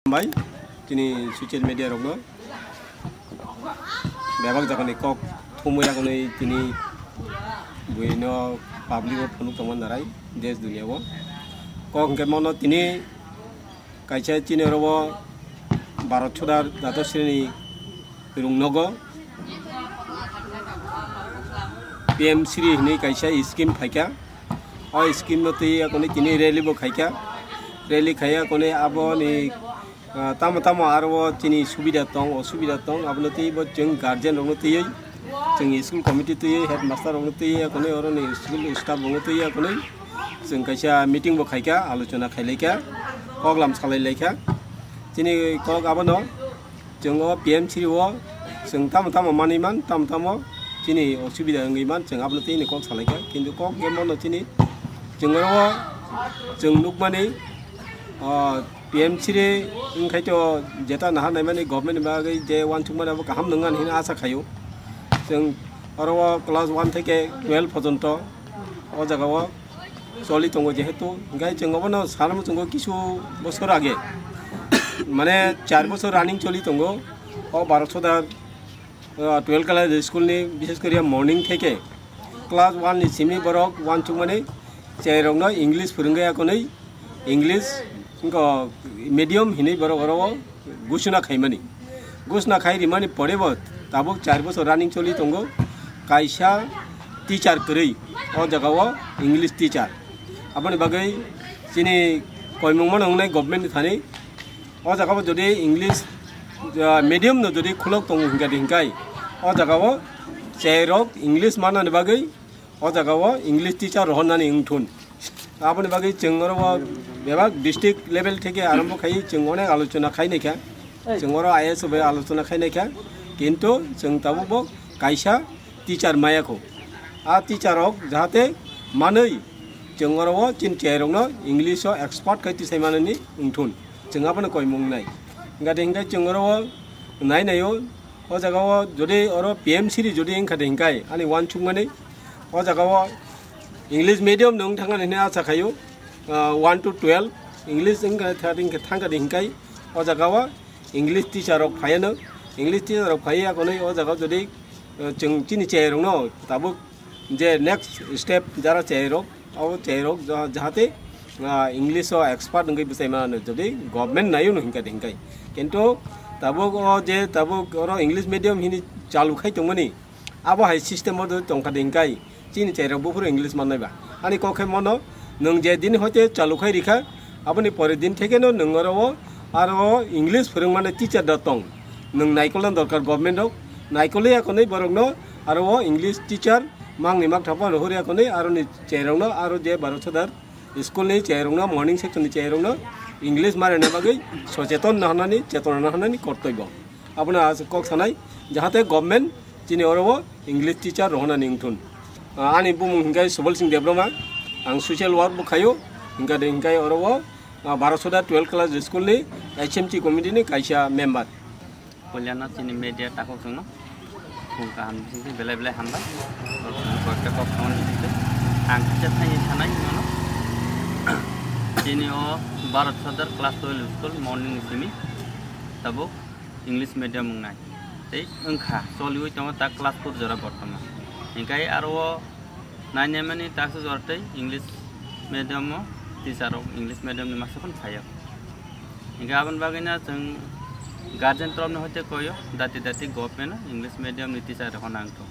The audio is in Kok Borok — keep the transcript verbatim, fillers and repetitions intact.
Bai, tini social media rokno bebak jagani kok thumwi yagunwi tini buino public o phunuk tongma narai desh duniya o. Kok hwnkhe mono tini kaisa chini oro o Bharat Sodar Dato Shri ni rung nogo P M Shri hinwi kaisa scheme phaikha. O scheme no twi yakunwi tini rally bo khaikha. Rally khaiya kone aboni Ah, tamo tamo aro o chini subida tong, osubida tong, abono twi bo chwng guardian rokno twiwi, chwng school committee twiwi, headmaster rokno twiwi, akonwi oroni school staff rokno twiwi, akonwi chwng kaisa meeting bo khaikha, alochona khailaikha, koklam salailaikha. Chini kok abono chwng o P M Shri o chwng tamo tamo manwi man, tamo tamo chini osubida wngwi man, chwng abono tini kok salaikha. Kintu kok hwnkhe mono chini chwng oro o chwng nukmani, ah, P M Shri wngkhai to jeta naha naimani government ni bagwi je uansukmani abo kaham nwngnani hino asa khaio. Chwng oro o class one theke twelve pojonto o jaga o choli tongo jehetu, hingkhai chwng obono sana muchungo kisu bosor age, mane char bosor running choli tongo o Bharat Sodar, ah, twelve class school ni, bishes koriya morning theke class one ni simi borok uansukmani cherairokno English phwrwngwi akonwi English wngkha medium hinwi borok oro o gusuna khaimani. Gusuna khai rimani pore bo tabuk char bosor running choli tongo. Kaisa teacher kwrwi o jaga o English teacher. Aboni bagwi chini koimung mano wngnai government ni thani o jaga o jodi English, ah, medium no jodi khulok tongo hingkha de hingkai o jaga o cherairok English manani bagwi o jaga o English teacher rohornani wngthun. Aboni bagwi chwng oro o bebak district level theke arombo khai chwng onek alochona khai naikha. Chwng oro I A S bai alochona khai naikha. Kintu chwng tabuk bo kaisa teacher maya kho. A teacher rok jahate manwi chwng oro o chini cherairokno English o expert khai tisai manani wngthun. Chwng abono koimung nai. Hingkha de hingkhe chwng oro o nai naio. O jaga o jodi oro P M Shri jodi wngkha de hingkai ani uansukmani o jaga o English medium no wng thangani hwnwi asa khaio, ah, one to twelve English wngkha thangkha de hingkai o jaga o English teacher rok phaiano English teacher rok phaiya konwi o jaga o jodi, ah, chwng chini cherairokno tabuk je next step jara cherairok, abo cherairok ja-, jahate, ah, English o expert wngwi bwsai mano, jodi government naio no hingkha de hingkai. Kintu tabuk o je tabuk oro English medium hini chalu khai tongmani, abo hai system o tongkha de hingkai chini cherairok buphuru English mannai ba. Ani kok khe mono nwng je din hoite chalu khai rikha, aboni pore din theke no nwng oro o aro o English phwrwngmani teacher da tong. Nwng naikolna dorkar government rok, naikolwi akonwi borokno aro o English teacher mangni mak thapa rohorya konwi aroni cherairokno aro je Bharat Sodar school ni cherairokno, morning section ni cherairokno English marina bagwi socheton nahanani, chetona nahanani kortoibo. Abono aswk kok sanai jahate government chini oro o English teacher rohornani wngthun. Ah, ani bumung hingkai Subal Singh Debbarma, ang social work bo khaio, hingkha de hingkai oro o, ah, Bharat Sodar twelve class school ni H M C committee ni kaisa member. Puilano chini media takhuk chwngno khung kaham bisingtwi belai belai hambai. Kok chwngno koyekta kok thangmani bisingtwi ang kisa thangwi sanai hwnmano. Chini o Bharat Sodar class twelve school morning ni simi tabuk English medium wngnai. Tei wngkha choliwi tongo ta class four jora bortoman. Hinkhe aro o Nainamani taksa jora tei English medium o teacher rok English medium ni masa phano phaio. Hinkhe aboni bagwi no chwng guardian torof ni hoite koyo dati dati government o English medium ni teacher rok nang tong.